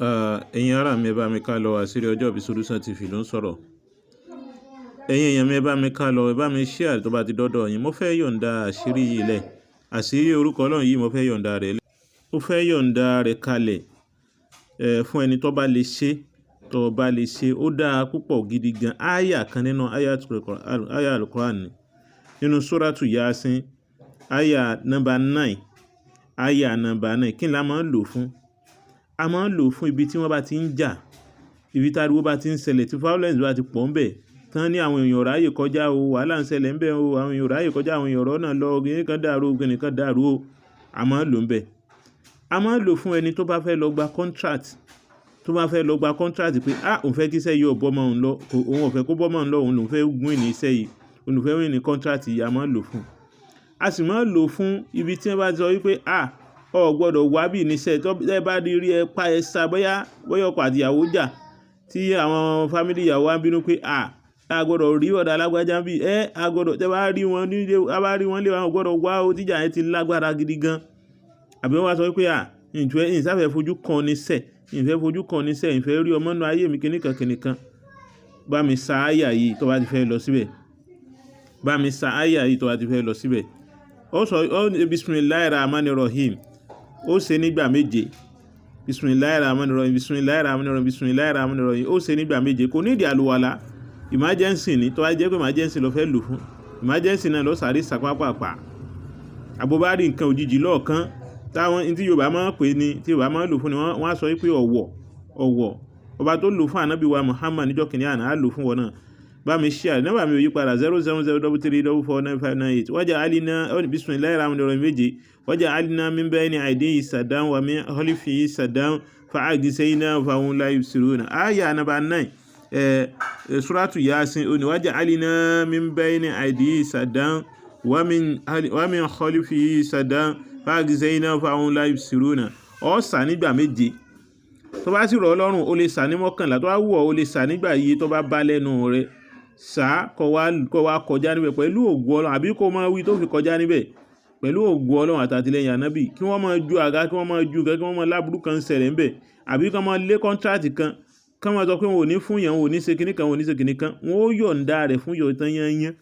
Ẹ̀yin ará mi, ẹ bá mi ká lọ. Àṣírí Ọjọ́ Ìbí Solution TV ló ń sọ̀rọ̀. Ẹ̀yin èèyàn mi, ẹ bá mi ká lọ, ẹ bá mi share tó bá ti dọ́dọ̀ yín. Mo fẹ́ yọ̀ǹda àṣírí yìí lẹ̀. Àṣírí orúkọ Ọlọ́run yìí, mo fẹ́ yọ̀ǹda rẹ̀ lẹ̀. Mo fẹ́ yọ̀ǹda rẹ̀ kalẹ̀, fún ẹni tó bá lè ṣe, tó bá lè ṣe. Ó dáa púpọ̀ gidi gan. Áyà kan nínú áyà Al-Qur'an ni. Nínú Suratu Yasin, áyà number 9, áyà number 9. Kí ni a máa ń lò fún? A máa ń lò fún ibi tí wọ́n bá ti ń jà, ibi tí ariwo bá ti ń ṣẹlẹ̀, tí violence bá ti pọ̀ ńbẹ̀. Tán ní àwọn èèyàn ráyè kọjá o, wàhálà ń ṣẹlẹ̀ ńbẹ̀ o, àwọn èèyàn ráyè kọjá, àwọn èèyàn rọ́nà lọ, kíní kan dàrú o, kíní kan dàrú o. A máa ń lò ńbẹ̀. A máa ń lò fún ẹni tó bá fẹ́ lọ gba contract, tó bá fẹ́ lọ gba contract pé, "Ah, òun fẹ́ kí iṣẹ́ yìí ó bọ́ mọ́ òun lọ, òun ò fẹ́ kó bọ́ mọ́ òun lọ, òun lòún fẹ́ win iṣẹ́ yìí, òun lòún fẹ́ win contract yìí," a máa ń lò fún. A sì máa ń lò fún ibi tí wọ́n bá ti sọ wípé, "Ah, o ò gbọdọ̀ wá bí níṣẹ́, tó ẹ bá rí ẹ pa ẹ sá," bóyá ọkọ àti ìyàwó jà, tí àwọn family ìyàwó wá ń bínú pé, "Ah, a gbọdọ̀ rí ọ̀dà alágbájá bí ẹ, a gbọdọ̀ tẹ bá rí wọn nílé, a bá rí wọn lé, wọn ò gbọdọ̀ wá o," tíjà yẹn ti lágbára gidi gan. Àbí wọ́n wá sọ wípé, "Ah, ìfẹ́, ìsáfẹ́ fojú kan níṣẹ́, ìfẹ́ fojú kan níṣẹ́, ìfẹ́ rí ọmọ nínú ayé mi, kíníkan kíníkan." Bá mi sa áyà yìí tó bá ti fẹ́ lọ síbẹ̀. Bá mi sa áyà yìí tó bá ti fẹ́ lọ síbẹ̀. Ó sọ, ó ní Bismillahir Rahmanir Rahim. Ó ṣe nígbà méje. Bismillahir Rahmanir Rahim, Bismillahir Rahmanir Rahim, Bismillahir Rahmanir Rahim. Ó ṣe nígbà méje. Kò ní ìdí àlùwàlá. Emergency ni, tó bá jẹ́ pé emergency ló fẹ́ lò fún. Emergency náà ló sáré sá pápàpá. Àbó bá rí nǹkan òjijì lọ́ọ̀kan, táwọn tí Yorùbá máa ń pè ní, tí Yorùbá máa ń lò fún ni wọ́n á sọ wípé ọ̀wọ̀, ọ̀wọ̀. Ọba tó lò fún ànábì wa Muhammad níjọ́ kìnìún àná á lò fún wọn náà. Bá mi share. Nọ́mbà mi ò yí padà: 07033449598. Wájà alina, Bismillahir Rahmanir Rahim méje. Waja'alna min bayni aydihim saddan wa min khalfihim saddan fa'aghshaynahum fahum la yubsiruna. Aya number 9, Suratu Yasin, ó ní waja'alna min bayni aydihim saddan wa min khalfihim saddan fa'aghshaynahum fahum la yubsiruna. Ó sà nígbà méje. Tó bá sì rọ̀ ọ́ lọ́rùn, o lè sà ní 11. Tó bá wù ọ́, o lè sà nígbà iye tó bá bá lẹ́nu rẹ. Sà kó wá kọjá níbẹ̀ pẹ̀lú ògo Ọlọ́run, àbí kó máa wí tó fi kọjá níbẹ̀ pẹ̀lú ògo Ọlọ́run àtàtìlẹ́yìn ànábì. Kí wọ́n máa ju àga, kí wọ́n máa ju nǹkan, kí wọ́n máa láburú kan ṣẹlẹ̀ ńbẹ̀, àbí kí wọ́n máa lé contract kan, kí wọ́n máa sọ pé wọn ò ní fún yàn, wọn ò ní ṣe kíní kan, wọn ò ní ṣe kíní kan. Wọn ó yọ̀ǹda rẹ̀ fún yọ̀ tán yányán.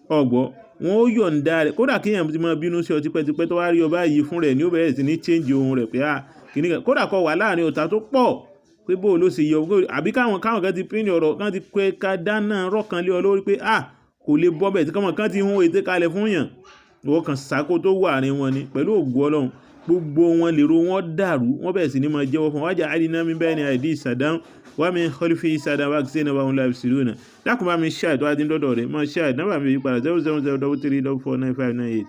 Ọ̀gbọ́, wọn ó yọ̀ǹda rẹ̀. Kódà kí èèyàn ti máa bínú sí ọ tipẹ́tipẹ́, tó wá rí ọ báyìí fún rẹ̀ ní ó bẹ̀rẹ̀ sí ní change ohun rẹ̀ pé, ah, kíní kan. Kódà kó wà láàrin ọ̀tá tó pọ̀ pé bó ló ṣe yọ, àbí káwọn kan ti pín ọ̀rọ̀ kan ti pé ká dáná rọ́kan lé ọ lórí pé, ah, kò lè bọ́ bẹ̀, tí kọ́mọ kan ti hún ète kalẹ̀ fún yàn. Ìwọ kan sáko tó wà àárín wọn ni. Pẹ̀lú ògo Ọlọ́run, gbogbo wọn lèrò wọn dàrú, wọ́n bẹ̀rẹ̀ sí ní máa jẹ́wọ́ fún wọn. Waja'alna min bayni aydihim saddan wa min khalfihim saddan fa'aghshaynahum fahum la yubsiruna. Dákun, bá mi share tó bá ti ń dọ́dọ̀ rẹ̀, máa share. Nọ́mbà mi yí padà: 07033449598.